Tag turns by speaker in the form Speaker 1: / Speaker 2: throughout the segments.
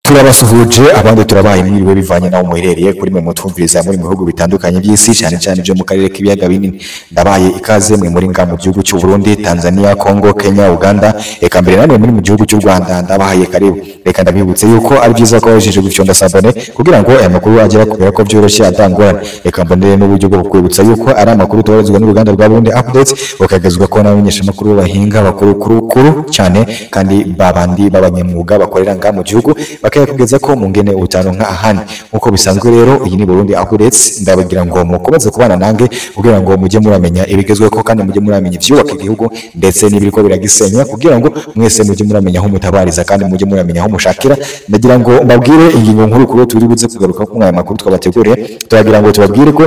Speaker 1: Turabasuhuje, abandi turabaye mwiriwe, bivanye naho muherereye kuri mwe mutwumviriza muri mu bihugu bitandukanye by'isi, cyane cyane byo mu karere k'ibiyaga binini. Ndabaye ikaze mwe muri nga mu gihugu cy'u Burundi, Tanzania, Congo, Kenya, Uganda, eka mbere namwe muri mu gihugu cy'u Rwanda, ndabahaye karibu. Reka ndabibutse yuko ari byiza ko wajeje gufyonda s'abonner kugira ngo aya makuru agera kubera ko byoroshye atangorane. Reka mbonere n'uburyo bwo kukwibutsa yuko ari amakuru tubarizwa n'uruganda rwa Burundi Updates, ukagezwa ko n'abamenyeshamakuru b'abahinga bakuru kuru kuru cyane kandi babandi b'abanyamwuga bakorera nga mu gihugu, bakayakugeza ko mu ngene utaronka ahandi. Nkuko bisanzwe rero, iyi ni Burundi Updates. Ndabagira ngo mukomeze kubana nange kugira ngo mujye muramenya ibigezweho kandi mujye muramenya ivyubaka igihugu ndetse n'ibiriko biragisenya, kugira ngo mwese mujye muramenya aho mutabariza kandi mujye muramenya aho mushakira. Ndagira ngo mbabwire ingingo nkuru kuri turi buze kugaruka ku aya makuru twabateguriye. Turagira ngo tubabwire ko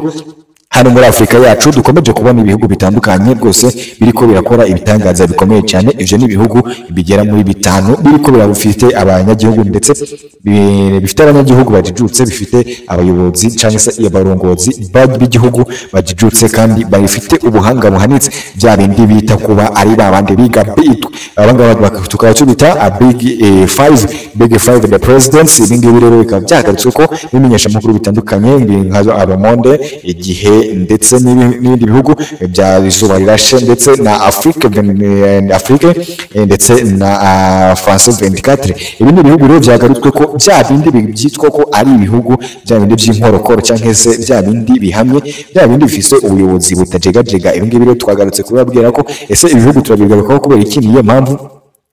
Speaker 1: hano muri Afurika yacu dukomeje kubona ibihugu bitandukanye rwose biriko birakora ibitangaza bikomeye cyane. Ivyo ni ibihugu bigera muri bitanu biriko birafite abanyagihugu, ndetse bifite abanyagihugu bajijutse, bifite abayobozi cyangwa se abarongozi b'igihugu bajijutse kandi bafite ubuhanga buhanitse, bya bindi bita kuba ari babandi biga bitwa abangaba tukaba tubita a big five, big five the presidents. Ibi ngibi rero bikaba byagarutswe ko ibimenyeshamakuru bitandukanye nka Le Monde, Igihe, ndetse n'ibindi bihugu bya Izuba Rirashe, ndetse na Afrique, ndetse na France 24. Ibi ni ibihugu rero byagarutswe ko bya bindi byitwa ko ari ibihugu bya bindi by'inkorokoro cyangwa se bya bindi bihamye, bya bindi bifise ubuyobozi butajegajega. Ibi ngibi rero twagarutse kubabwira ko ese ibihugu turabigarukaho kubera iki? Niyo mpamvu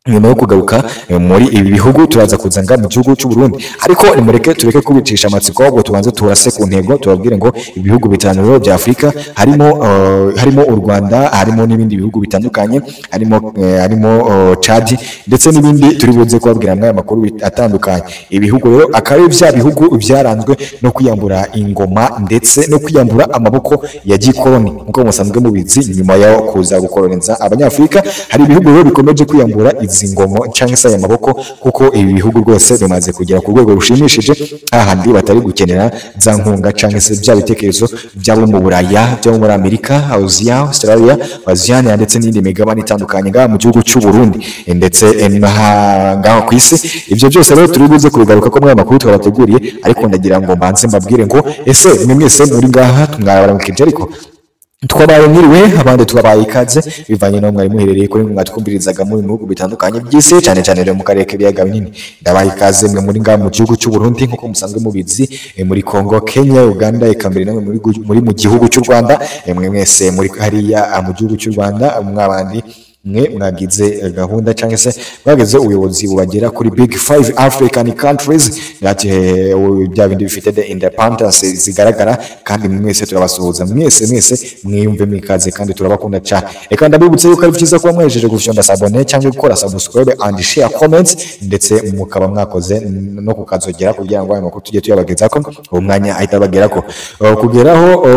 Speaker 1: nyuma yo kugaruka muri ibi bihugu turaza kuza nga mu gihugu cy'u Burundi. Ariko nimureke tureke kubicisha amatsiko, ahubwo tubanze turase ku ntego, tubabwire ngo ibihugu bitanu rero bya Afurika harimo u Rwanda, harimo n'ibindi bihugu bitandukanye, harimo Chad ndetse n'ibindi turi buze kubabwira muri aya makuru atandukanye. Ibihugu rero akaba ari bya bihugu byaranzwe no kwiyambura ingoma ndetse no kwiyambura amaboko ya gikoloni. Nkuko musanzwe mubizi, nyuma yo kuza gukoloniza abanyafurika, hari ibihugu rero bikomeje kwiyambura izi ngomo cyangwa se aya maboko, kuko ibi bihugu rwose bimaze kugera ku rwego rushimishije, hahandi batari gukenera za nkunga cyangwa se bya bitekerezo by'abo mu Buraya, by'abo muri Amerika, Asia, Australia, Oceania ndetse n'indi migabane itandukanye ngaha mu gihugu cy'u Burundi ndetse ngaho ku isi. Ibyo byose rero turi buze kubigaruka ko muri aya makuru twabateguriye. Ariko ndagira ngo mbanze mbabwire ngo ese mwe mwese muri ngaha mwabaramukije, ariko twabaye mwiriwe, abandi twabaye ikaze, bivanye n'aho mwari muherereye kuri mwatwumvirizaga muri bihugu bitandukanye by'isi, cyane cyane rero mu karere k'ibiyaga binini. Ndabaye ikaze mwe muri ngaha mu gihugu cy'u Burundi, nk'uko musanzwe mubizi, muri Congo, Kenya, Uganda, eka mbere namwe muri mu gihugu cy'u Rwanda, mwe mwese muri hariya mu gihugu cy'u Rwanda, mwabandi mwe mwagize gahunda cyangwa se mwagize ubuyobozi bubagera kuri big five African countries, ati bya bindi bifite the independence zigaragara. Kandi mwese turabasuhuza, mwese mwese mwiyumve mwikaze kandi turabakunda cyane. Reka ndabibutse yuko ari byiza kuba mwejeje gufyonda s'abonner cyangwa gukora subscribe and share comments, ndetse mukaba mwakoze no kukazogera kugira ngo ayo makuru tujye tuyabagezako uwo mwanya ahita abagerako kugeraho,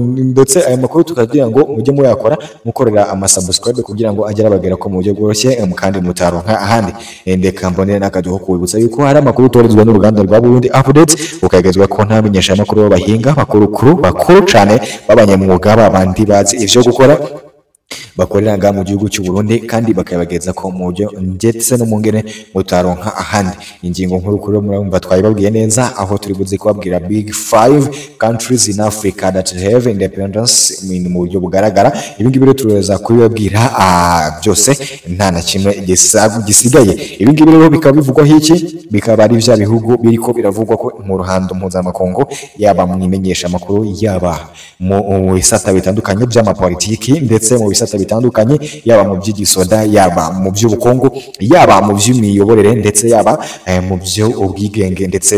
Speaker 1: ndetse aya makuru tukagira ngo mujye muyakora mukorera amasubscribe kugira ngo agere abagera ko mu buryo bworoshye kandi mutaronka ahandi. Ndeka mbonere n'akaduho kubibutsa yuko hari amakuru utorezwa n'uruganda rwa Burundi Updates, ukagezwa ko nta menyeshamakuru b'abahinga bakuru kuru bakuru cyane b'abanyamwuga, babandi bazi ivyo gukora, bakorera ngaha mu gihugu cy'u Burundi, kandi bakabageza ko mu buryo ndetse no mu ngene mutaronka ahandi. Ingingo nkuru kuri murumva twayibabwiye neza, aho turi buze kubabwira big five countries in Africa that have independence mu buryo bugaragara. Ibi ngibi rero turaza kubibabwira byose nta na kimwe gisigaye. Ibi ngibi rero bikaba bivugwaho iki? Bikaba ari bya bihugu biriko biravugwa ko mu ruhando mpuzamakungu, yaba mu imenyeshamakuru, yaba mu bisata bitandukanye by'amapolitiki, ndetse mu bisata bitandukanye, yaba mu by'igisoda, yaba mu by'ubukungu, yaba mu by'imiyoborere, ndetse yaba mu by'ubwigenge ndetse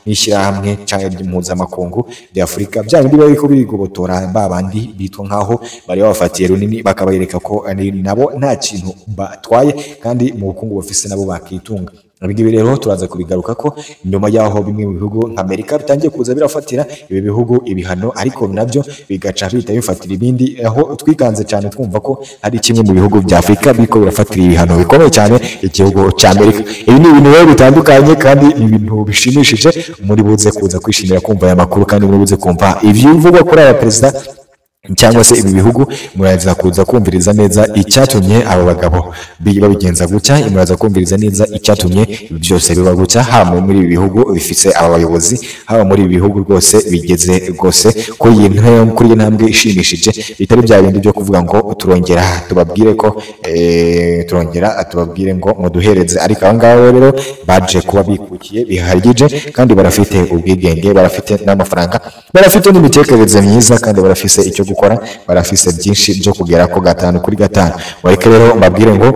Speaker 1: n'ishyirahamwe cyangwa mpuzamakungu bya Afurika, bya bindi bariko birigobotora ba bandi bitwa nkaho bari babafatiye runini, bakabereka ko ari nabo nta kintu batwaye kandi mu bukungu bafise nabo bakitunga. Ibi ngibi rero turaza kubigaruka ko nyuma y'aho bimwe mu bihugu nka Amerika bitangiye kuza birafatira ibi bihugu ibihano, ariko nabyo bigaca bihita bifatira ibindi, aho twikanze cyane twumva ko hari kimwe mu bihugu bya Afurika biriko birafatira ibihano bikomeye cyane igihugu cya Amerika. Ibi ni ibintu rero bitandukanye kandi ni ibintu bishimishije. Muri buze kuza kwishimira kumva aya makuru kandi muri buze kumva ivyivugwa kuri aya perezida. Cyangwa se ibi bihugu, muraza kuza kumviriza neza icyatumye aba bagabo babigenza gutya. Muraza kumviriza neza icyatumye ibi byose biba gutya, haba muri ibi bihugu bifise aba bayobozi, haba muri ibi bihugu rwose bigeze rwose kuri iyi ntambwe ishimishije, bitari bya bindi byo kuvuga ngo turongera tubabwire ko turongera tubabwire ngo muduhereze. Ariko aba ngaba rero baje kuba bikukiye bihagije, kandi barafite ubwigenge, barafite n'amafaranga, barafite n'imitekerereze myiza, kandi barafise icyo gukora, barafise byinshi byo kugera ko gatanu kuri gatanu. Mureke rero mbabwire ngo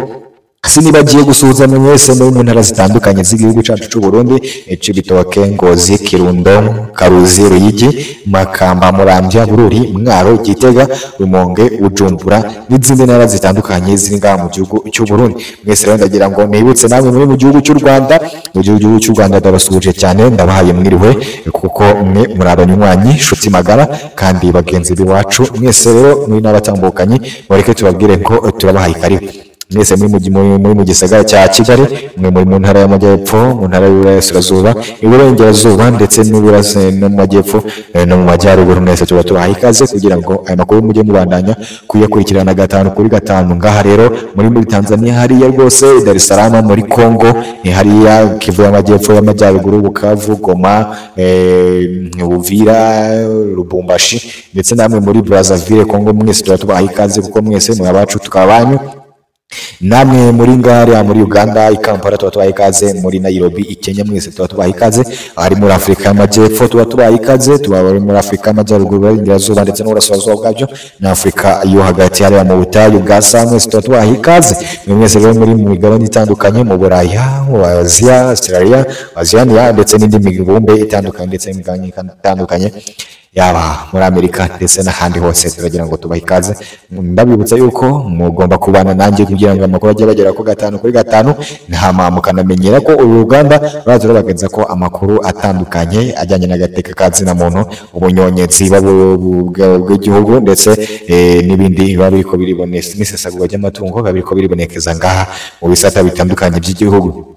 Speaker 1: sinibagiye gusuhuza mwese muri mu ntara zitandukanye z'igihugu cyacu cy'u Burundi: Cibitoke, Ngozi, Kirundo, Karuzi, Ruyigi, Makamba, Muramvya, Bururi, Mwaro, Gitega, Rumonge, Bujumbura n'izindi ntara zitandukanye ziri ngaha mu gihugu cy'u Burundi. Mwese rero ndagira ngo nibutse namwe muri mu gihugu cy'u Rwanda, mu gihugu cy'u Rwanda ndabasuhuje cyane, ndabahaye mwiriwe, kuko mwe muri abanywanyi, nshuti magara kandi bagenzi b'iwacu. Mwese rero muri n'abatambukanyi, mureke tubabwire ko turabahaye karibu mwese muri mu gisagara cya Kigali, mwe muri mu ntara y'Amajyepfo, mu ntara y'Uburasirazuba, Iburengerazuba ndetse no mu Majyepfo, no mu Majyaruguru. Mwese tuba tubahaye ikaze kugira ngo aya makuru mujye mubandanya kuyakurikirana gatanu kuri gatanu. Ngaha rero muri Tanzania hariya rwose Dar es Salaam, muri Congo ni hariya Kivu y'Amajyepfo, y'Amajyaruguru, Bukavu, Goma, Uvira, Lubumbashi, ndetse namwe muri Brazzaville, Congo, mwese tuba tubahaye ikaze kuko mwese muri abacu tukaba abanyu. Namwe muri ngariya muri Uganda, i Kampala, tuba tubahaye ikaze, muri Nairobi i Kenya, mwese tuba tubahaye ikaze. Ari muri Afurika y'Amajyepfo tuba tubahaye ikaze, tuba bari muri Afurika y'Amajyaruguru, Iburengerazuba ndetse n'Uburasirazuba bwabyo, na Afurika yo hagati hariya mu butayu bwa Sahara, mwese tuba tubahaye ikaze. Mwe mwese rero muri mu migabane itandukanye, mu Buraya, mu Aziya, Australia, Oceania ndetse n'indi mibumbe itandukanye, ndetse n'imigabane itandukanye, yaba muri Amerika ndetse n'ahandi hose, turagira ngo tubahe ikaze. Ndabibutsa yuko mugomba kubana nanjye kugira ngo amakuru ajye bagera ku gatanu kuri gatanu, ntama mukanamenyera ko uru ruganda ruraza rubagenza ko amakuru atandukanye ajyanye n'agateka ka zina muntu, ubunyonyetsi bw'igihugu, ndetse n'ibindi biba biriko biriboneka, n'isesagurwa ry'amatungo biba biriko biribonekeza ngaha mu bisata bitandukanye by'igihugu.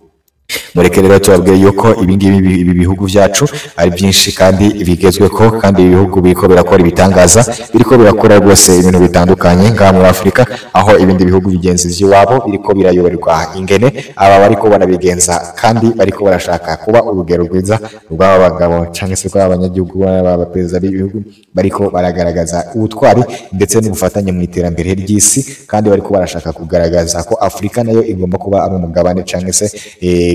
Speaker 1: Mureke rero tubabwire yuko ibi ngibi, ibi bihugu byacu ari byinshi kandi bigezweho, kandi ibi bihugu biriko birakora ibitangaza, biriko birakora rwose ibintu bitandukanye ngaha muri Afurika, aho ibindi bihugu bigenzi by'iwabo biriko birayoborwa ingene aba bariko barabigenza, kandi bariko barashaka kuba urugero rwiza rw'aba bagabo cyangwa se rw'aba banyagihugu, b'aba perezida b'ibihugu bariko baragaragaza ubutwari ndetse n'ubufatanye mu iterambere ry'isi, kandi bariko barashaka kugaragaza ko Afurika nayo igomba kuba ari umugabane cyangwa se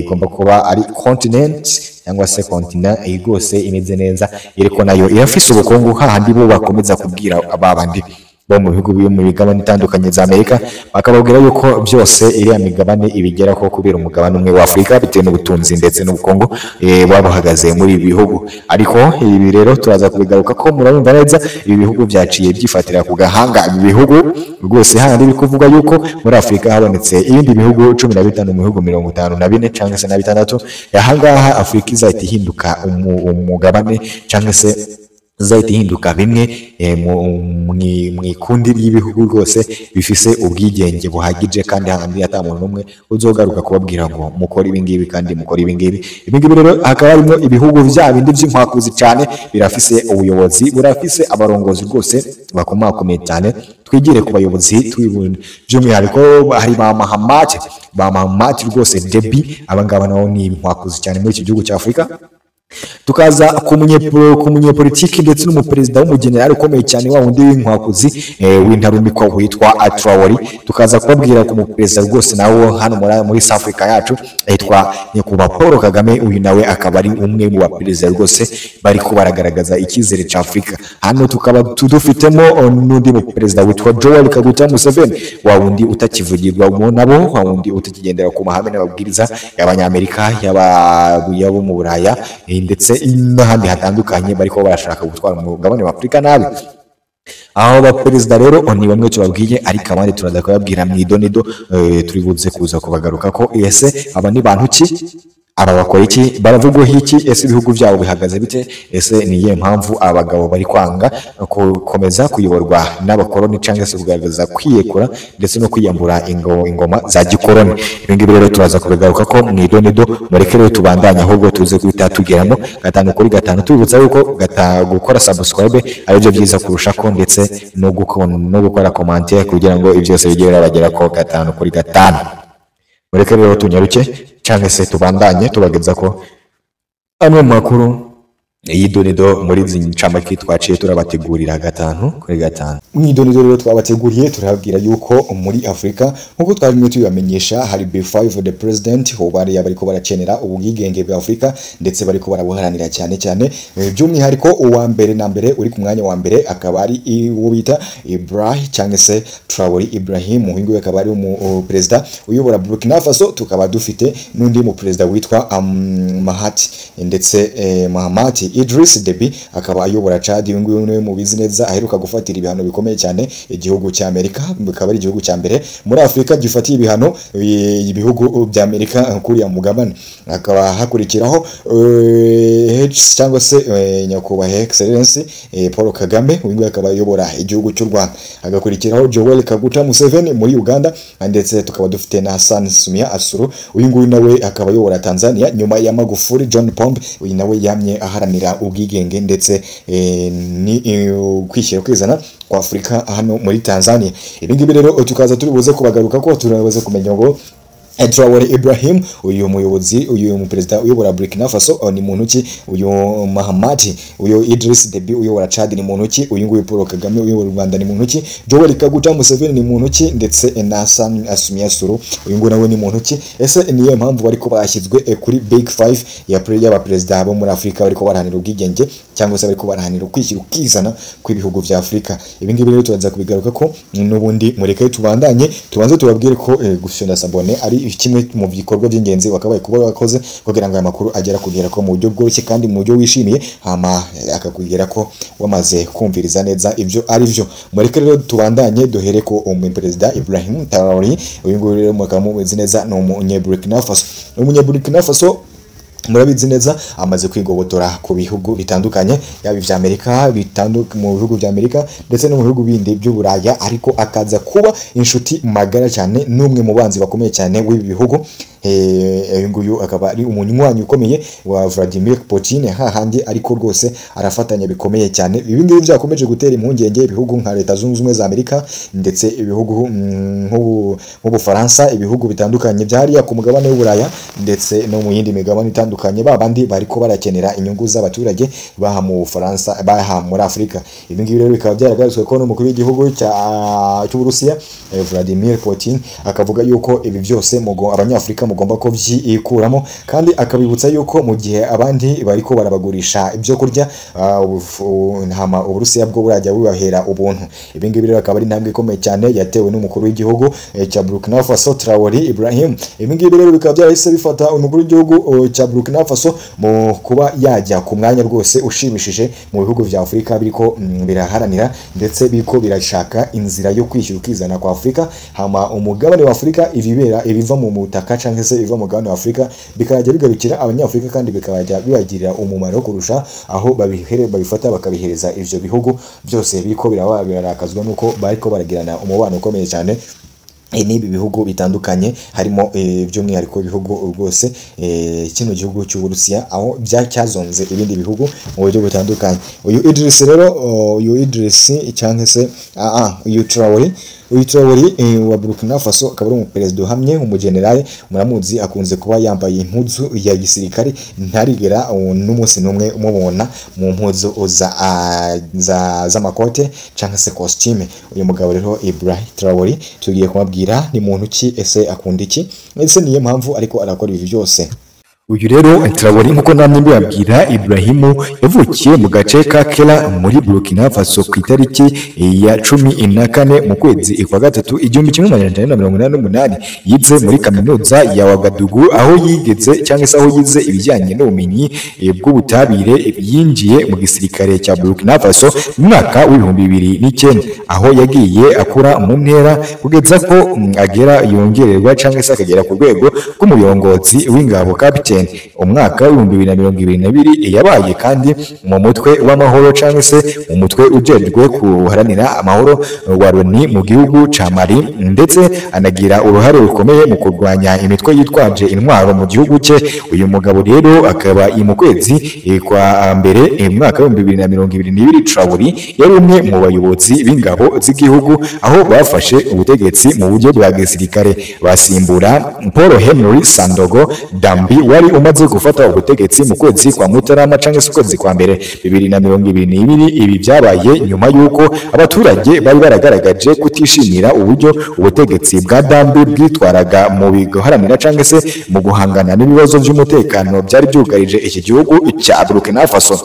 Speaker 1: igomba kuba ari continent cyangwa se continent rwose imeze neza, iriko nayo irafise ubukungu, hahandi bo bakomeza kubwira ababandi bo mu bihugu byo mu migabane itandukanye za Amerika, bakababwira yuko byose iriya migabane ibigeraho kubera umugabane umwe wa Afurika, bitewe n'ubutunzi ndetse n'ubukungu buba buhagaze muri ibi bihugu. Ariko ibi rero turaza kubigaruka ko murabumva neza, ibi bihugu byaciye byifatira ku gahanga. Ibi bihugu rwose handi biri kuvuga yuko muri Afurika habonetse ibindi bihugu 15 mu bihugu 54 cyangwa se na bitandatu, ahangaha Afurika izahita ihinduka umugabane cyangwa se izahita ihinduka bimwe mu ikundi ry'ibihugu rwose bifise ubwigenge buhagije, kandi handi ata muntu n'umwe uzogaruka kubabwira ngo mukore ibi ngibi kandi mukore ibi ngibi. Ibi ngibi rero hakaba harimo ibihugu bya bindi by'inkwakuzi cyane, birafise ubuyobozi, burafise abarongozi rwose bakomakomeye cyane. Twigire ku bayobozi, by'umwihariko hari ba Mahamat, ba Mahamat rwose Deby, aba ngaba nabo ni inkwakuzi cyane muri iki gihugu cya Afurika. Tukaza ku munyepolitiki ndetse n'umuperezida w'umugenerali ukomeye cyane, wa wundi w'inkwakuzi, w'intarumikwa witwa Traoré. Tukaza kubabwira ku muperezida rwose nawe hano muri South Africa yacu yitwa nyakubahwa Paul Kagame. Uyu nawe akaba ari umwe mu baperezida rwose bariko baragaragaza icyizere cya Afurika. Hano tukaba dufitemo n'undi muperezida witwa Joel Kaguta Museveni, wa wundi utakivugirwa mu nabo, wa wundi utakigendera ku mahame n'amabwiriza y'Abanyamerika, y'abo mu Buraya, ndetse n'ahandi hatandukanye bariko barashaka gutwara umugabane wa Afurika nabi. Aho baperezida rero ni bamwe tubabwiye, ariko abandi turaza kubabwira mu idonido, turi buze kuza kubagaruka ko ese aba ni bantu ki. Aba bakora iki? Baravugwaho iki? Ese ibihugu byabo bihagaze bite? Ese ni iyihe mpamvu abagabo bari kwanga gukomeza kuyoborwa n'abakoloni cyangwa se kugaragaza kwiyekura ndetse no kwiyambura ingoma za gikoloni? Ibi ngibi rero turaza kubigaruka ko mu idonido. Mureke rero tubandanye, ahubwo tuze guhita tugeramo gatanu kuri gatanu, tubibutsa yuko gukora subscribe ari byo byiza kurusha ko, ndetse no gukora commentaire kugira ngo ibyo byose bijye birabagera ko gatanu kuri gatanu. Mureke rero tunyaruke cyangwa se tubandanye tubageza ko amwe mu makuru y'idonido muri izi ncamake twaciye turabategurira gatanu kuri gatanu.
Speaker 2: Mu idonido rero twabateguriye, turababwira yuko muri Afurika, nk'uko twabimwe tubibamenyesha, hari B5 the president bariya bariko barakenera ubwigenge bwa Afurika ndetse bariko barabuharanira cyane cyane. By'umwihariko uwa mbere na mbere uri ku mwanya wa mbere akaba ari uwo bita Ibrahim cyangwa se Traoré Ibrahim. Uyu nguyu akaba ari umu perezida uyobora Burkina Faso. Tukaba dufite n'undi mu perezida witwa Mahati ndetse Mahamat Idris Deby, akaba ayobora Chad. Uyu nguyu niwe mubizi neza aheruka gufatira ibihano bikomeye cyane igihugu cya Amerika, bikaba ari igihugu cya mbere muri Afurika gifatiye ibihano ibihugu bya Amerika kuriya mugabane. Akaba hakurikiraho H cyangwa se nyakubahwa Excellence Paul Kagame, uyu nguyu akaba ayobora igihugu cy'u Rwanda. Hagakurikiraho Joel Kaguta Museveni muri Uganda, ndetse tukaba dufite na Hassan Samia Suluhu, uyu nguyu nawe akaba ayobora Tanzania, nyuma ya Magufuli John Pombe, uyu nawe yamye aharanira ubwigenge ndetse ni kwishyira kwizana kwa Afurika hano muri Tanzania. Ibi ngibi rero tukaza turi buze kubagaruka ko turabuze kumenya ngo Traoré Ibrahim, uyu muyobozi, uyu muperezida uyobora Burkina Faso, ni muntu ki? Uyu Mahamati, uyu Idris Deby uyobora Chad ni muntu ki? Uyu nguyu Paul Kagame uyobora u Rwanda ni muntu ki? Joel Kaguta Museveni ni muntu ki? Ndetse na Hassan Samia Suluhu, uyu nguyu nawe ni muntu ki? Ese niyo mpamvu bariko bashyizwe kuri Big Five ya y'abaperezida bo muri Afurika bariko barahanira ubwigenge cyangwa se bariko barahanira ukwishyira ukizana kw'ibihugu vya Afurika? Ibi ngibi rero turaza kubigaruka ko n'ubundi. Mureke tubandanye, tubanze tubabwire ko gufyonda s'abonner ari kimwe mu bikorwa by'ingenzi wakabaye kuba wakoze kugira ngo aya makuru agera kugera ko mu buryo bworoshye kandi mu buryo wishimiye, hama akakubwira ko wamaze kumviriza neza ibyo ari byo. Mureke rero tubandanye, duhere ko umuperezida Ibrahim Traoré. Uyu nguyu rero mukaba mubizi neza ni umunye Burkina Faso. Umunye Burkina Faso murabizi neza amaze kwigobotora ku bihugu bitandukanye, yaba ivya Amerika mu bihugu vya Amerika ndetse no mu bihugu bindi by'Uburaya, ariko akaza kuba inshuti magara cyane n'umwe mu banzi bakomeye cyane w'ibi bihugu. Uyu nguyu akaba ari umunywanyi ukomeye wa Vladimir Putin hahandi, ariko rwose arafatanya bikomeye cyane. Ibi ngibi byakomeje gutera impungenge ibihugu nka Leta Zunze Ubumwe za Amerika ndetse ibihugu nk'Ubufaransa, ibihugu bitandukanye byariya ku mugabane w'Uburaya ndetse no mu yindi migabane itandukanye, babandi bariko barakenera inyungu z'abaturage baha mu Bufaransa, baha muri Afurika. Ibi ngibi rero bikaba byaragarutswe ko n'umukuru w'igihugu cy'Uburusiya Vladimir Putin, akavuga yuko ibi byose abanyafurika mugomba kubyikuramo, kandi akabibutsa yuko mu gihe abandi bariko barabagurisha ibyo kurya, hama Uburusiya bwo burajya bubahera ubuntu. Ibi ngibi rero akaba ari intambwe ikomeye cyane yatewe n'umukuru w'igihugu cya Burkina Faso Traoré Ibrahim. Ibi ngibi rero bikaba byarahise bifata umukuru w'igihugu cya Burkina Faso mu kuba yajya ku mwanya rwose ushimishije mu bihugu vya Afurika biriko biraharanira ndetse biriko birashaka inzira yo kwishyura ukizana kwa Afurika, hama umugabane wa Afurika, ibibera ibiva mu butaka canke se ibiva mu mugabane wa Afurika bikajya bigarukira abanyafurika kandi bikajya bibagirira umumaro kurusha aho babihere babifata bakabihereza ivyo bihugu byose biriko biraba birarakazwa nuko bariko baragirana umubano ukomeye cyane n'ibi bihugu bitandukanye, harimo by'umwihariko ibihugu rwose kino gihugu cy'Uburusiya, aho byacyazonze ibindi bihugu mu buryo butandukanye. Uyu Idris rero, uyu Idris cyangwa se uyu Traoré, uyu Traoré wa Burkina Faso akaba ari umuperezida uhamye, umugenerale muramuzi, akunze kuba yambaye impuzu ya gisirikare, ntarigera n'umunsi n'umwe umubona mu mpuzu za z'amakote cyangwa se costume. Uyu mugabo rero Ibrahim Traoré tugiye kumabwira ni muntu ki, ese akunda iki, ese niyo mpamvu ariko arakora ibi byose?
Speaker 1: Uyu rero Traoré, nkuko namwe mbibabwira, Ibrahimu yavukiye mu gace ka Kera muri Burkina Faso ku itariki ya 14 mu kwezi kwa gatatu 1988. Yize muri kaminuza ya Wagadugu, aho yigeze cyangwa se aho yize ibijyanye n'ubumenyi bw'ubutabire. Yinjiye mu gisirikare cya Burkina Faso mu mwaka w'2009, aho yagiye akura mu ntera kugeza ko agera yongererwa cyangwa se akagera ku rwego rw'umuyongozi w'ingabo, capitaine. Captain. Umwaka w'2022 yabaye kandi mu mutwe w'amahoro cyangwa se mu mutwe ujejwe kuharanira amahoro wa Loni mu gihugu ca Mali, ndetse anagira uruhare rukomeye mu kurwanya imitwe yitwaje intwaro mu gihugu cye. Uyu mugabo rero akaba mu kwezi kwa mbere mu mwaka w'2022 Traoré yari umwe mu bayobozi b'ingabo z'igihugu aho bafashe ubutegetsi mu buryo bwa gisirikare basimbura Paul Henry Sandogo Dambi wari umaze gufata ubutegetsi mu kwezi kwa Mutarama cyangwa se ukwezi kwa mbere 2022. Ibi byabaye nyuma y'uko abaturage bari baragaragaje kutishimira uburyo ubutegetsi bwa Dambi bwitwaraga mu guharanira cyangwa se mu guhangana n'ibibazo by'umutekano byari byugarije iki gihugu cya Burkina Faso.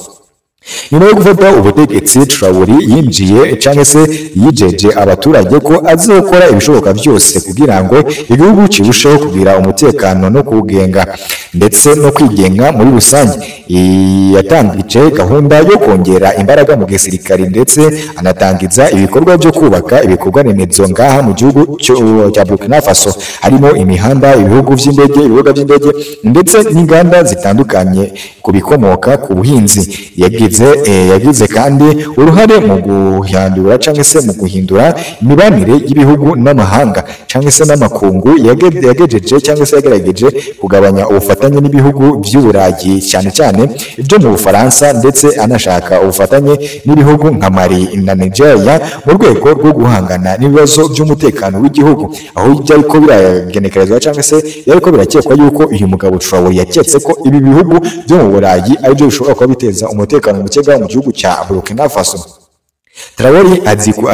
Speaker 1: Nyuma yo gufata ubutegetsi, Traoré yinjiye cyangwa se yijeje abaturage ko azokora ibishoboka byose kugira ngo igihugu kirusheho kugira umutekano no kugenga ndetse no kwigenga muri rusange. Yatangije gahunda yo kongera imbaraga mu gisirikare ndetse anatangiza ibikorwa byo kubaka ibikorwa remezo ngaha mu gihugu cya Burkina Faso, harimo imihanda, ibihugu by'indege, ibibuga by'indege ndetse n'inganda zitandukanye ku bikomoka ku buhinzi. Yagize kandi uruhare mu guhindura cyangwa se mu guhindura imibanire y'ibihugu n'amahanga cyangwa se n'amakungu. Yagejeje cyangwa se yagerageje kugabanya ubufatanye n'ibihugu by'Uburayi, cyane cyane ibyo mu Bufaransa, ndetse anashaka ubufatanye n'ibihugu nka Mali na Nigeria mu rwego rwo guhangana n'ibibazo by'umutekano w'igihugu, aho byariko biragenekerezwa cyangwa se yariko birakekwa yuko uyu mugabo Traoré yaketse ko ibi bihugu byo mu Burayi aribyo bishobora kuba biteza umutekano muke mu gihugu cya Burkina Faso. Traoré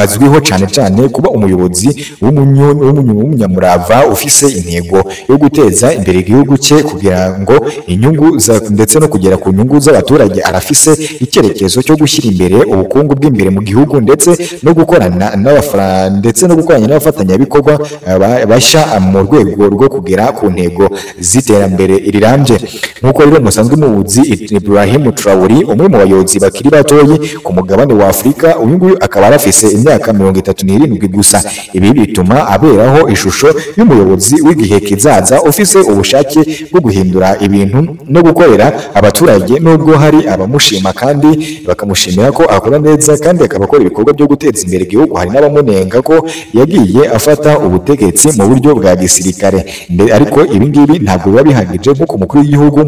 Speaker 1: azwiho cyane cyane kuba umuyobozi w'umunyamurava ufise intego yo guteza imbere igihugu cye kugira ngo inyungu ndetse no kugera ku nyungu z'abaturage. Arafise icyerekezo cyo gushyira imbere ubukungu bw'imbere mu gihugu ndetse no gukorana n'abafatanyabikorwa bashya mu rwego rwo kugera ku ntego z'iterambere rirambye. Nk'uko rero musanzwe mubuzi, Ibrahim Traoré, umwe mu bayobozi bakiri batoyi ku mugabane wa Afurika, uyu nguyu akaba arafise imyaka 37 gusa. Ibi bituma aberaho ishusho y'umuyobozi w'igihe kizaza ufise ubushake bwo guhindura ibintu no gukorera abaturage, nubwo hari abamushima kandi bakamushimira ko akora neza kandi akaba akora ibikorwa byo guteza imbere igihugu, hari n'abamunenga ko yagiye afata ubutegetsi mu buryo bwa gisirikare. Ariko ibi ngibi ntabwo biba bihagije nk'uko umukuru w'igihugu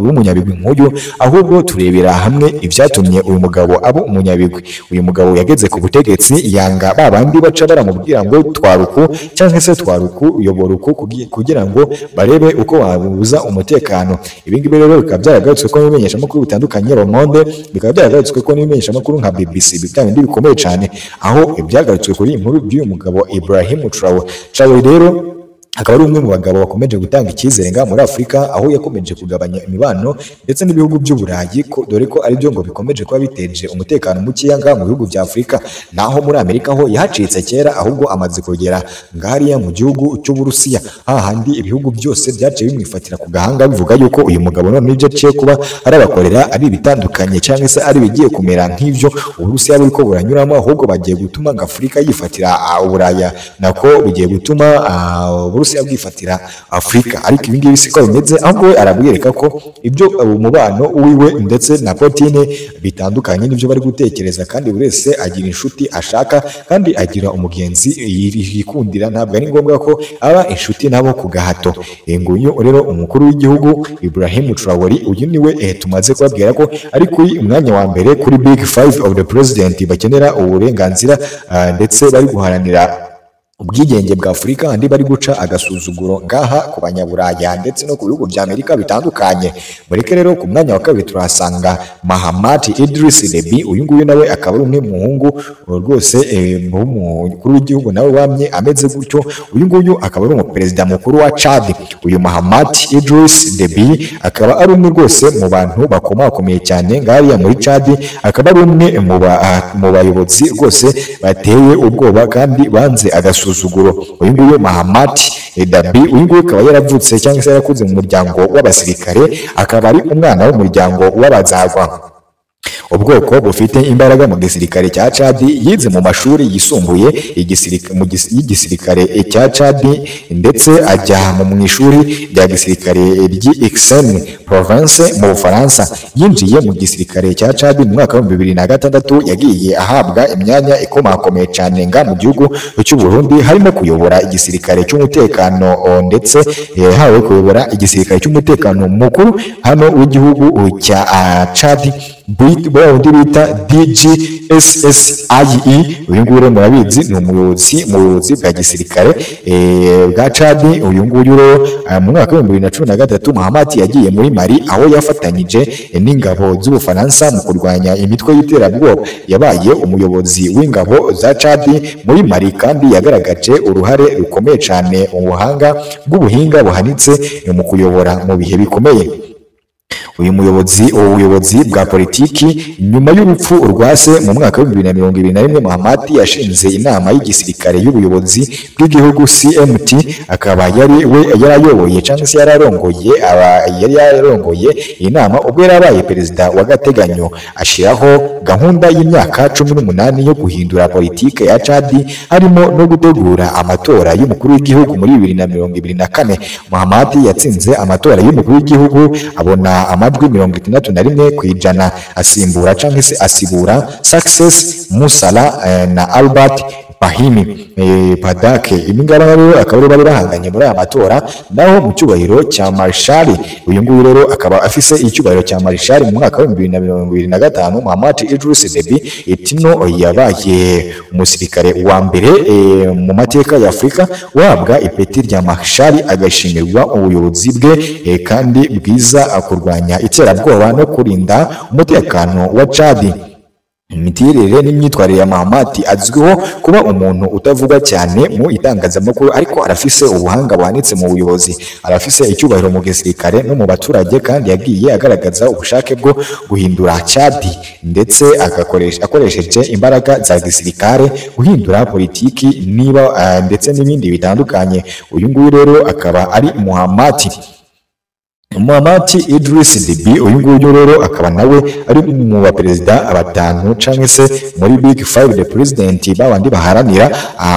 Speaker 1: w'umunyabigwi nk'uyu, ahubwo turebera hamwe ibyatumye uyu mugabo aba umunyabigwi. Uyu mugabo yageze ku butegetsi yanga babandi baca baramubwira ngo twaruku cyangwa se twaruku uyobora uku kugira ngo barebe uko babuza umutekano. Ibi ngibi rero bikaba byaragarutswe ko n'ibimenyeshamakuru bitandukanye Le Monde, bikaba byaragarutswe ko n'ibimenyeshamakuru nka BBC, bya bindi bikomeye cyane, aho byagarutswe kuri iyi nkuru by'uyu mugabo Ibrahim Traoré. Traoré rero akaba ari umwe mu bagabo bakomeje gutanga icyizere ngaha muri Afurika, aho yakomeje kugabanya imibano ndetse n'ibihugu by'Uburayi, dore ko aribyo ngo bikomeje kuba biteje umutekano mukeya ngaha mu bihugu bya Afurika. Naho muri Amerika ho yahacitse kera, ahubwo amaze kugera ngahariya mu gihugu cy'Uburusiya, hahandi ibihugu byose byaciye bimwifatira ku gahanga bivuga yuko uyu mugabo none ibyo aciye kuba arabakorera ari ibitandukanye cyangwa se ari ibigiye kumera nk'ibyo Uburusiya buriko buranyuramo, ahubwo bagiye gutuma ngo Afurika yifatira Uburaya, nako bigiye gutuma Uburusiya bwifatira Afurika. Ariko ibi ngibi siko bimeze, ahubwo we arabwereka ko ibyo umubano wiwe ndetse na Putin bitandukanye n'ibyo bari gutekereza, kandi buri wese agira inshuti ashaka kandi agira umugenzi yikundira, ntabwo ari ngombwa ko aba inshuti nabo ku gahato. Nguyu rero umukuru w'igihugu Ibrahim Traoré, uyu niwe tumaze kubabwira ko ari kuri umwanya wa mbere kuri Big Five of the President bakenera uburenganzira ndetse bari guharanira ubwigenge bwa Afurika, andi bari guca agasuzuguro ngaha ku banyaburaya ndetse no ku bihugu bya Amerika bitandukanye. Mureke rero ku mwanya wa kabiri turahasanga Mahamat Idriss Deby. Uyu nguyu nawe akaba ari umwe muhungu rwose w'umukuru w'igihugu nawe wamye ameze gutyo. Uyu nguyu akaba ari umuperezida mukuru wa Chad. Uyu Mahamat Idriss Deby akaba ari umwe rwose mu bantu bakomakomeye cyane ngariya muri Chad, akaba ari umwe mu bayobozi rwose bateye ubwoba kandi banze agasuzuguro. Uyu nguyu Mahamat Deby, uyu nguyu akaba yaravutse cyangwa se yarakuze mu muryango w'abasirikare, akaba ari umwana w'umuryango w'abazagwa. Ubwoko bufite imbaraga mu gisirikare cya Chad. Yize mu mashuri yisumbuye y'igisirikare cya Chad, ndetse ajya mu ishuri rya gisirikare ry'Aix-en-Provence mu Bufaransa. Yinjiye mu gisirikare cya Chad mu mwaka wa 2006. Yagiye ahabwa imyanya ikomakomeye cyane nga mu gihugu cy'u Burundi, harimo kuyobora igisirikare cy'umutekano, ndetse yahawe kuyobora igisirikare cy'umutekano mukuru hano w'igihugu cya Chad, wundi bita DGSSIE. Uyu nguyu rero murabizi ni umuyobozi mu buyobozi bwa gisirikare bwa Chad. Uyu nguyu rero, mu mwaka wa 2013 Mahamat yagiye muri Mali, aho yafatanyije n'ingabo z'Ubufaransa mu kurwanya imitwe y'iterabwoba. Yabaye umuyobozi w'ingabo za Chad muri Mali, kandi yagaragaje uruhare rukomeye cyane, ubuhanga bw'ubuhinga buhanitse mu kuyobora mu bihe bikomeye. Uyu muyobozi, ubu buyobozi bwa politiki. Nyuma y'urupfu rwa se mu mwaka wa 2021, Mahamat yashinze inama y'igisirikare y'ubuyobozi bw'igihugu CMT, akaba yari we yarayoboye cyangwa se yararongoye aba yari yarongoye iyi nama ubwo yari abaye perezida w'agateganyo, ashyiraho gahunda y'imyaka 18 yo guhindura politike ya Chad, harimo no gutegura amatora y'umukuru w'igihugu muri 2024. Mahamat yatsinze amatora y'umukuru w'igihugu, abona amajwi 61%, asimbura cyangwa se asibura Success Masra na Albert Pahimi Padake. Ibi ngaba rero akaba aribo bari bahanganye muri aya matora. Naho mu cyubahiro cya Marshal, uyu nguyu rero akaba afise icyubahiro cya Marshal. Mu mwaka wa 2025, Mahamat Idriss Deby Itno yabaye umusirikare wa mbere mu mateka ya Afurika uhabwa ipeti rya Marshal, agashimirwa ubuyobozi bwe kandi bwiza kurwanya iterabwoba no kurinda umutekano wa Chad. Imiterere n'imyitwarire ya Mahamat: azwiho kuba umuntu utavugwa cyane mu itangazamakuru, ariko arafise ubuhanga buhanitse mu buyobozi. Arafise icyubahiro mu gisirikare no mu baturage, kandi yagiye agaragaza ubushake bwo guhindura Chad, ndetse agakoresha akoresheje imbaraga za gisirikare guhindura politiki niba ndetse n'ibindi bitandukanye. Uyu nguyu rero akaba ari Mahamat Idriss Deby. Uyu nguyu rero akaba nawe ari mu baperezida batanu cyangwa se muri Big Five the President, babandi baharanira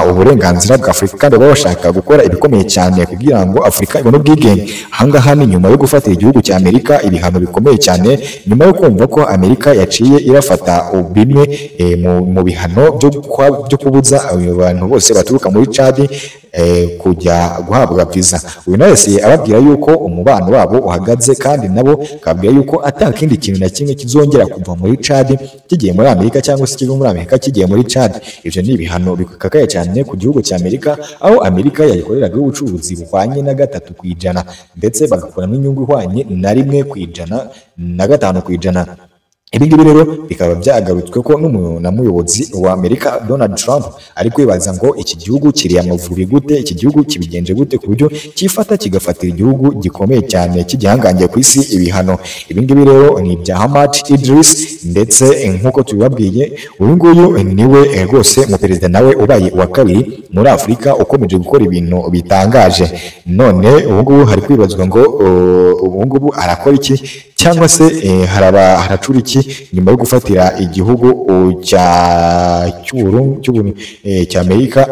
Speaker 1: uburenganzira bwa Afurika kandi baba bashaka gukora ibikomeye cyane kugira ngo Afurika ibone ubwigenge. Ahangaha ni nyuma yo gufatira igihugu cya Amerika ibihano bikomeye cyane, nyuma yo kumva ko Amerika yaciye irafata bimwe mu bihano byo kubuza abantu bose baturuka muri Chad kujya guhabwa visa. Uyu nawe se ababwira yuko umubano wabo uhagaze, kandi nabo akababwira yuko ata kindi kintu na kimwe kizongera kuva muri Chad kigiye muri Amerika cyangwa se kiva muri Amerika kigiye muri Chad. Ivyo ni ibihano bikakaye cyane ku gihugu cya Amerika, aho Amerika yayikoreraga ubucuruzi buhwanye na 3%, ndetse bagakuramo inyungu ihwanye na 1 na 5%. Ibi ngibi rero bikaba byagarutswe ko n'umuyobozi wa Amerika Donald Trump ari kwibaza ngo iki gihugu kiri amavubi gute, iki gihugu kibigenje gute ku buryo cyifata kigafatira igihugu gikomeye cyane cy'igihangange ku isi ibihano. Ibi ngibi rero ni ibya Mahamat Idriss, ndetse nk'uko tubibabwiye, uyu nguyu niwe rwose mu perezida nawe ubaye uwa kabiri muri Afurika ukomeje gukora ibintu bitangaje. None ubu ngubu hari kwibazwa ngo ubu ngubu arakora iki cyangwa se haraba haracura iki nyuma yo gufatira igihugu cya Amerika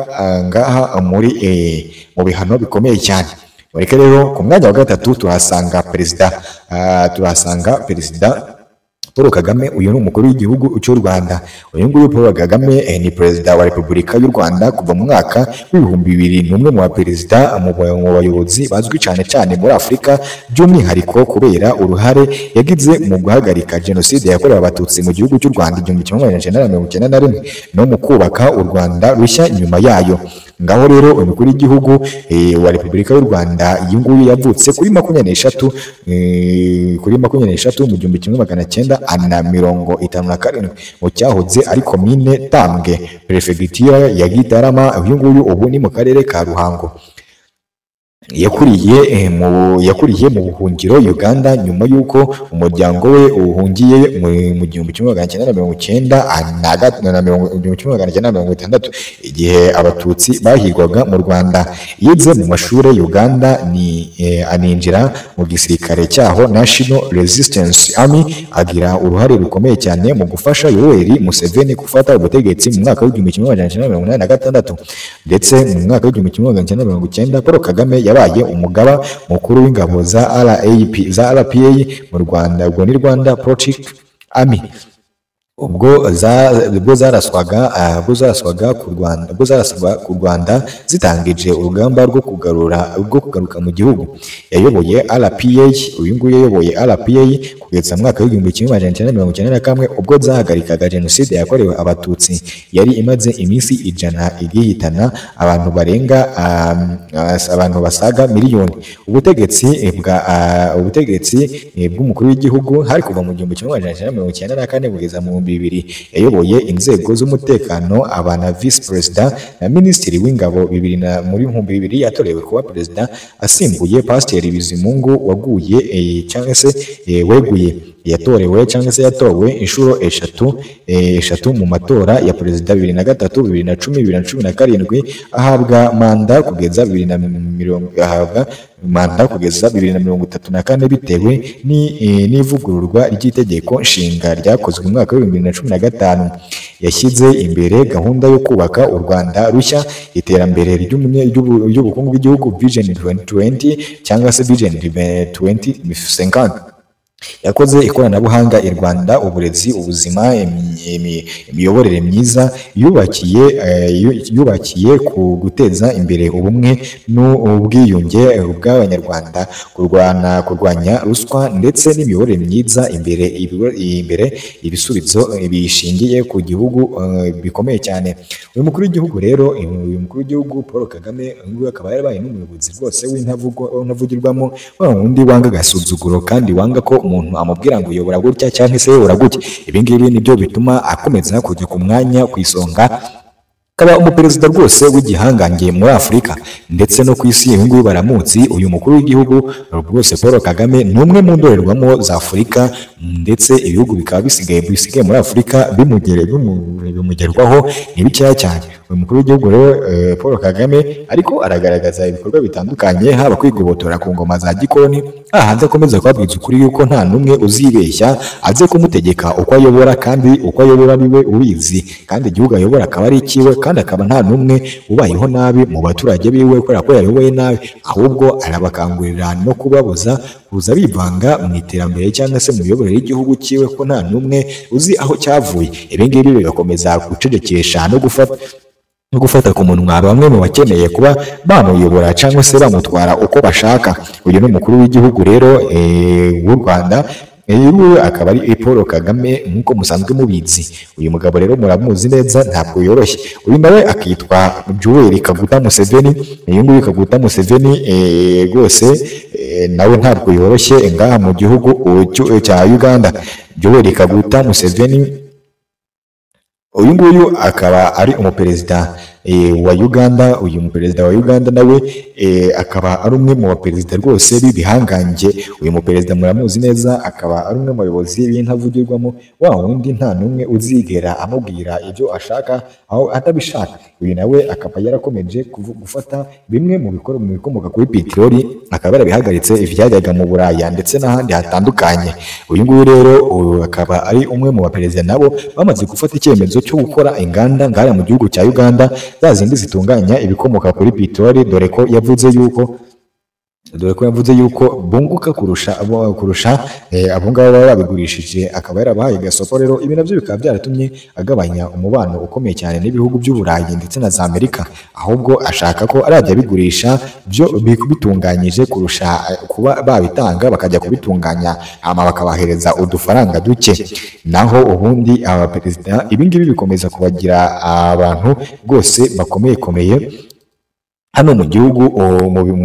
Speaker 1: ngaha muri mu bihano bikomeye cyane. Mureke rero ku mwanya wa gatatu tuhasanga perezida Paul Kagame. Uyu ni umukuru w'igihugu cy'u Rwanda. Uyu nguyu Paul Kagame ni perezida wa Repubulika y'u Rwanda kuva mu mwaka wa 2000. Ni umwe mu baperezida, mu bayobozi bazwi cyane cyane muri Afurika, by'umwihariko kubera uruhare yagize mu guhagarika jenoside yakorewe Abatutsi mu gihugu cy'u Rwanda 1991 no mu kubaka u Rwanda rushya nyuma yayo. Ngaho rero umukuru w'igihugu wa Repubulika y'u Rwanda, uyu nguyu yavutse kuri 23 mu 1957 mu cyahoze ari komine Tambwe, perefegitura ya Gitarama. Uyu nguyu ubu ni mu karere ka Ruhango. Yakuriye mu buhungiro Uganda nyuma y'uko umuryango we uhungiye mu 1990 na 1960 igihe Abatutsi bahigwaga mu Rwanda. Yize mu mashuri Uganda ni aninjira mu gisirikare cyaho National Resistance Army, agira uruhare rukomeye cyane mu gufasha Yoweri Museveni gufata ubutegetsi mu mwaka w'1986, ndetse mu mwaka w'1990 Paul Kagame yabaye umugaba mukuru w'ingabo za RAP za RPA mu Rwanda, ubwo ni Rwanda Patriotic Army. Ubwo zaraswaga ku Rwanda zitangije urugamba rwo kugaruka mu gihugu. Yayoboye RPA, uyu nguyu yayoboye RPA kugeza mu mwaka w'1991 ubwo zahagarikaga jenoside yakorewe Abatutsi yari imaze iminsi 100 igihitana abantu barenga abantu basaga miliyoni. Ubutegetsi bw'umukuru w'igihugu hari kuva mu 1994 kugeza mu 2000. Yayoboye inzego z'umutekano, aba na vice perezida na minisitiri w'ingabo. Bibiri na muri 2000 yatorewe kuba perezida asimbuye Pasiteri Bizimungu waguye cyangwa se weguye. Yatorewe cyangwa se yatowe inshuro eshatu mu matora ya perezida 2003, 2010, 2017, ahabwa manda kugeza 2020, ahabwa manda kugeza 2034 bitewe n'ivugururwa ry'itegeko nshinga ryakozwe mu mwaka w'2015. Yashyize imbere gahunda yo kubaka u Rwanda rushya, iterambere ry'ubukungu bw'igihugu, Vision 2020 cyangwa se Vision 2050. Yakoze ikoranabuhanga i Rwanda, uburezi, ubuzima, imiyoborere myiza, yubakiye ku guteza imbere ubumwe n'ubwiyunge bw'Abanyarwanda, kurwanya ruswa ndetse n'imiyoborere myiza, imbere ibisubizo bishingiye ku gihugu bikomeye cyane. Uyu mukuru w'igihugu rero, uyu mukuru w'igihugu Paul Kagame, uyu nguyu akaba yarabaye n'umuyobozi rwose w'intavugirwamo, wa wundi wanga agasuzuguro kandi wanga ko umuntu amubwira ngo uyobora gutya cyangwa se uyobora gutya. Ibi ngibi nibyo bituma akomeza kujya ku mwanya ku isonga, akaba umuperezida rwose w'igihangange muri Afurika ndetse no ku isi. Uyu nguyu baramuzi. Uyu mukuru w'igihugu rwose Paul Kagame ni umwe mu ndorerwamo za Afurika, ndetse ibihugu bikaba bisigaye muri Afurika bimugerwaho ni bikeya cyane. Uyu mukuru w'igihugu rero Paul Kagame ariko aragaragaza ibikorwa bitandukanye, haba kwigobotora ku ngoma za gikoloni, hahandi akomeza kubabwiza ukuri yuko nta n'umwe uzibeshya aze kumutegeka uko ayobora, kandi uko ayobora ari we ubizi, kandi igihugu ayobora akaba ari ikiwe, kandi akaba nta n'umwe ubayeho nabi mu baturage biwe kubera ko yayoboye nabi, ahubwo arabakangurira no kubabuza kuza bivanga mu iterambere cyangwa se mu miyoborere y'igihugu cyiwe, ko nta n'umwe uzi aho cyavuye. Ibi ngibi bigakomeza gucecekesha no gufata ku munwa bamwe mu bakeneye kuba bamuyobora cyangwa se bamutwara uko bashaka. Uyu ni umukuru w'igihugu rero w'u Rwanda. Uyu nguyu akaba ari Paul Kagame nk'uko musanzwe mubizi. Uyu mugabo rero muramuzi neza, ntabwo yoroshye. Uyu nawe akitwa Yoweri Kaguta Museveni. Uyu nguyu Kaguta Museveni rwose nawe ntabwo yoroshye ngaha mu gihugu cya Uganda. Yoweri Kaguta Museveni, uyu nguyu akaba ari umuperezida wa Uganda. Uyu muperezida wa Uganda nawe akaba ari umwe mu baperezida rwose b'ibihangange. Uyu muperezida muramuzi neza, akaba ari umwe mu bayobozi b'intavugirwamo, wa wundi nta n'umwe uzigera amubwira ibyo ashaka aho atabishaka. Uyu nawe akaba yarakomeje gufata bimwe mu bikomoka kuri peteroli, akaba yarabihagaritse ibyajyaga mu Buraya ndetse n'ahandi hatandukanye. Uyu nguyu rero uyu akaba ari umwe mu baperezida nabo bamaze gufata icyemezo cyo gukora inganda ngara mu gihugu cya Uganda, za zindi zitunganya ibikomoka kuri peteroli, dore ko yavuze yuko bunguka kurusha abo ngabo baba babigurishije, akaba yarabahaye gasopo. Rero ibi nabyo bikaba byaratumye agabanya umubano ukomeye cyane n'ibihugu by'Uburayi ndetse na za Amerika, ahubwo ashaka ko arajya abigurisha byo bitunganyije kurusha kuba babitanga bakajya kubitunganya hama bakabahereza udufaranga duke. Naho ubundi aba perezida ibi ngibi bikomeza kubagira abantu rwose bakomeye komeye hano mu gihugu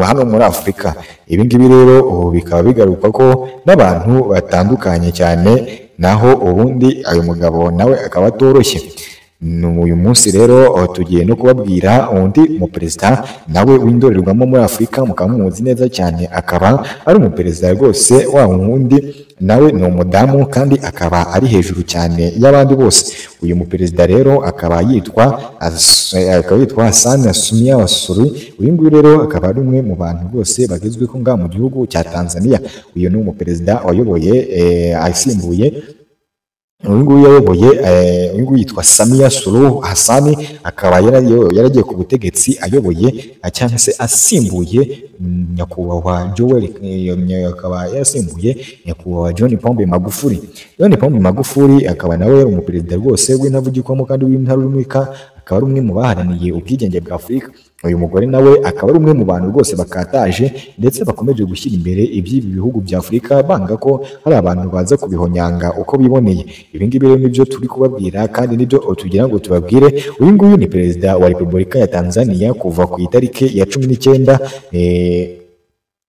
Speaker 1: hano muri Afurika. Ibi ngibi rero bikaba bigaruka ko n'abantu batandukanye cyane. Naho ubundi ayo mugabo nawe akaba atoroshye. Uyu munsi rero tugiye no kubabwira undi muperezida nawe w'indorerwamo muri Afurika, mukaba mumuzi neza cyane, akaba ari umuperezida rwose wa wundi, nawe ni umudamu kandi akaba ari hejuru cyane y'abandi bose. Uyu muperezida rero akaba yitwa Hassan Samia Suluhu. Uyu nguyu rero akaba ari umwe mu bantu bose bagezweho ngaha mu gihugu cya Tanzania. Uyu ni umuperezida wayoboye asimbuye uyu nguyu yayoboye, uyu nguyu yitwa Samia Suluhu Hassan, akaba yaragiye ku butegetsi ayoboye cyangwa se asimbuye nyakubahwa Joel, akaba yasimbuye nyakubahwa John Pombe Magufuli. John Pombe Magufuli akaba nawe yari umuperezida rwose w'intavugikwamo kandi w'intarumika, akaba ari umwe mu baharaniye ubwigenge bwa Afurika. Uyu mugore nawe akaba ari umwe mu bantu rwose bakataje ndetse bakomeje gushyira imbere iby'ibi bihugu bya Afurika, banga ko hari abantu baza kubihonyanga uko biboneye. Ibi ngibi rero nibyo turi kubabwira kandi nibyo tugira ngo tubabwire. Uyu nguyu ni perezida wa Repubulika ya Tanzania kuva ku itariki ya 19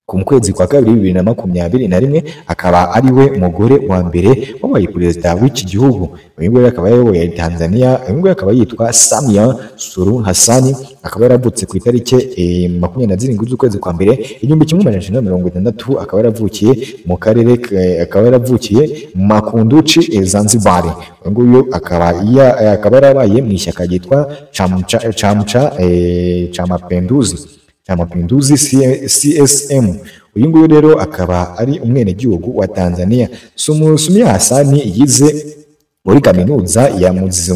Speaker 1: ku kwezi kwa kabiri 2021, akaba ari we mugore wa mbere wabaye perezida w'iki gihugu. Uyu nguyu akaba yayoboye Tanzania. Uyu nguyu akaba yitwa Samia Suluhu Hassan, akaba yaravutse ku itariki 27 z'ukwezi kwa mbere 1960, akaba yaravukiye mu karere, akaba yaravukiye Makunduchi, Zanzibar. Uyu nguyu akaba yarabaye mu ishyaka ryitwa Chamcha Mapinduzi CSM. Uyu nguyu rero akaba ari umwenegihugu wa Tanzania. Samia Hassan yize muri kaminuza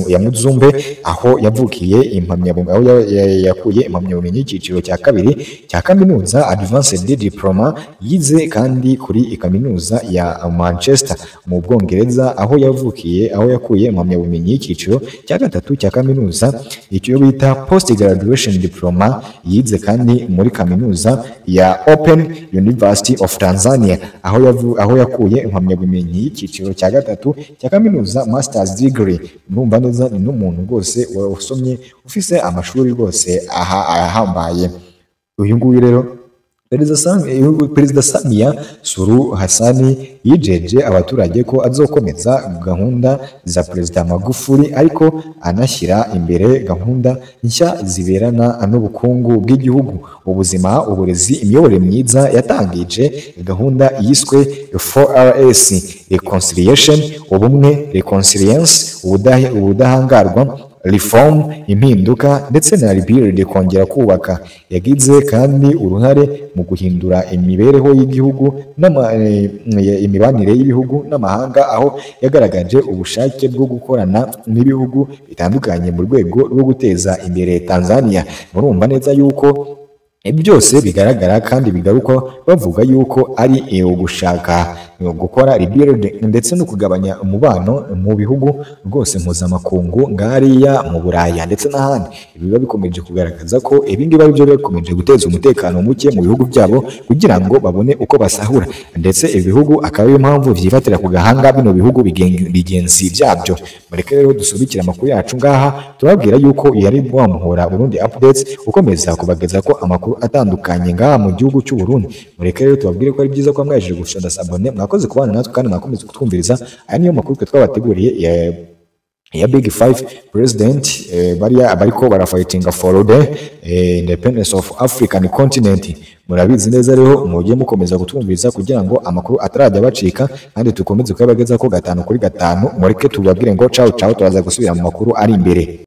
Speaker 1: ya Muzumbe, aho yavukiye impamyabumenyi, aho yakuye impamyabumenyi y'icyiciro cya kabiri cya kaminuza Advanced Diploma. Yize kandi kuri kaminuza ya Manchester mu Bwongereza, aho yavukiye, aho yakuye impamyabumenyi y'icyiciro cya gatatu cya kaminuza, icyo bita Post Graduation Diploma. Yize kandi muri kaminuza ya Open University of Tanzania, aho yakuye impamyabumenyi y'icyiciro cya gatatu cya kaminuza Masters Degree. Murumva neza ni n'umuntu rwose wasomye ufise amashuri rwose aha ahambaye. Uyu nguyu rero Perezida Samia Suluhu Hassan yijeje abaturage ko azokomeza gahunda za Perezida Magufuli, ariko anashyira imbere gahunda nshya ziberana n'ubukungu bw'igihugu, ubuzima, uburezi, imiyoborere myiza. Yatangije gahunda yiswe 4RS: Reconciliation, ubumwe, Reconciliance, ubudahangarwa, Reform, impinduka, ndetse na Rebuild, kongera kubaka. Yagize kandi uruhare mu guhindura imibereho y'igihugu imibanire y'ibihugu n'amahanga, aho yagaragaje ubushake bwo gukorana n'ibihugu bitandukanye mu rwego rwo guteza imbere Tanzania. Murumva neza yuko byose bigaragara kandi bigaruka bavuga yuko ari ugushaka gukora rebuild ndetse no kugabanya umubano mu bihugu rwose mpuzamakungu ngariya mu Buraya ndetse n'ahandi. Ibi biba bikomeje kugaragaza ko ibi ngibi ari byo bikomeje guteza umutekano muke mu bihugu byabo kugira ngo babone uko basahura, ndetse ibi bihugu akaba ariyo mpamvu byifatira ku gahanga bino bihugu bigenzi byabyo. Mureke rero dusubikira amakuru yacu ngaha, turababwira yuko yari wamuhora Burundi Updates ukomeza kubageza ko amakuru atandukanye ngaha mu gihugu cy'u Burundi. Mureke rero tubabwire ko ari byiza ko mwaje gushanda sabone, mwakoze kubana natwe kandi mwakomeza kutwumviriza. Aya niyo makuru twe twabateguriye ya Big Five President, bariya bariko barafightinga for the independence of African continent. Murabizi neza rero, mujye mukomeza kutwumviriza kugira ngo amakuru atarajya bacika kandi tukomeze kuyabageza ko 5 kuri 5. Mureke tubabwire ngo ciao ciao, turaza gusubira mu makuru ari imbere.